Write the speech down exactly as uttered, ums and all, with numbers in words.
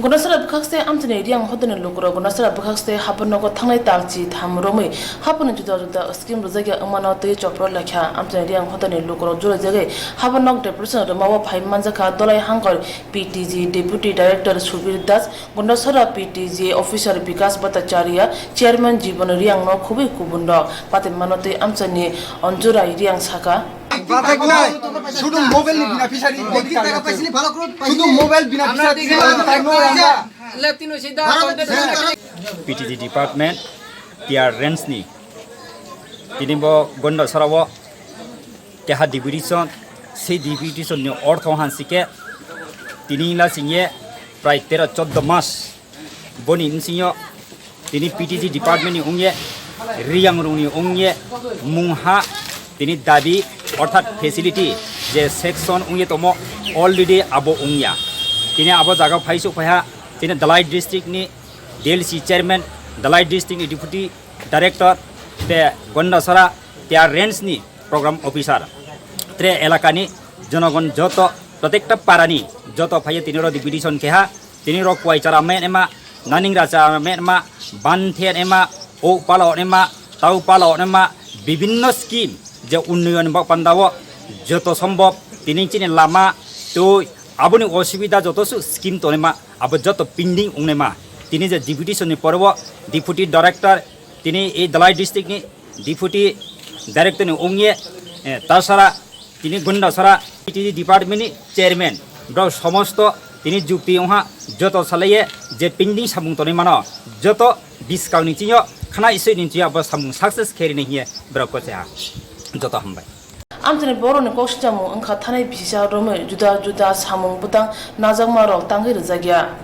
Gondasara bwkhakste amchaini Riang hodani lukurok Gondasara bwkhakste haphar nogo thangnai talchi tham romwi haphar ni juda juda scheme rwjakya wngmano twi chopro lekha. Amchaini Riang hodani lukurok jurajagwi haphar nok depression rwmao phai manjakha Dolai Hangkor P T G Deputy Director Subir Das, Gondasara P T G officer Bikas Bhattacharya, Chairman Jibon Riang no khubui kubun rok. Patimano twi amchaini Onjurai Riang saka. শুধু মোবাইল বিনা ফিশারি শুধু মোবাইল বিনা fishery P T G department, Tiar range ni tini bo Gondasara o keha deputation, sei deputation ni ortho hansi khe tini la singye prai tero choddo mas boni nsingo tini P T G department ni ungye Riang rungni ungye mungha tini dabi orthat facility je section ungye tomo already abo ungya. Tini abo jaga phaisuk phaiha tini Dalai district ni D L C chairman, Dalai district ni deputy director te Gondasara Tiar range ni program officer tre elaka ni jonogon joto protekta para ni joto phaiye tini ro deputation keha tini ro kwai chara menema, naning ra chara menema, ban the nema, o pala nema, tau pala nema, bibinno scheme je unnoyon bak pandao joto sombhob tini chini lama twi aboni osubida joto su scheme tonema abo joto pending ongnema tini je deputation ni pore o deputy director tini ei Dalai district ni deputy director ni ongye, eh, tasara tini Gondasara P T G department ni chairman, borok somosto tini jukti wngha joto salaiye je pending samung tonwi mano joto biskang ni chinyo khna isoi ni chiya bo samung success khe rini hiye borok kocheha. Joto hambai. Amchaini borokni kok sinamung wngkha thanai bisisa romwi juda juda samung bwtang najakma rok tangwi rwjakya.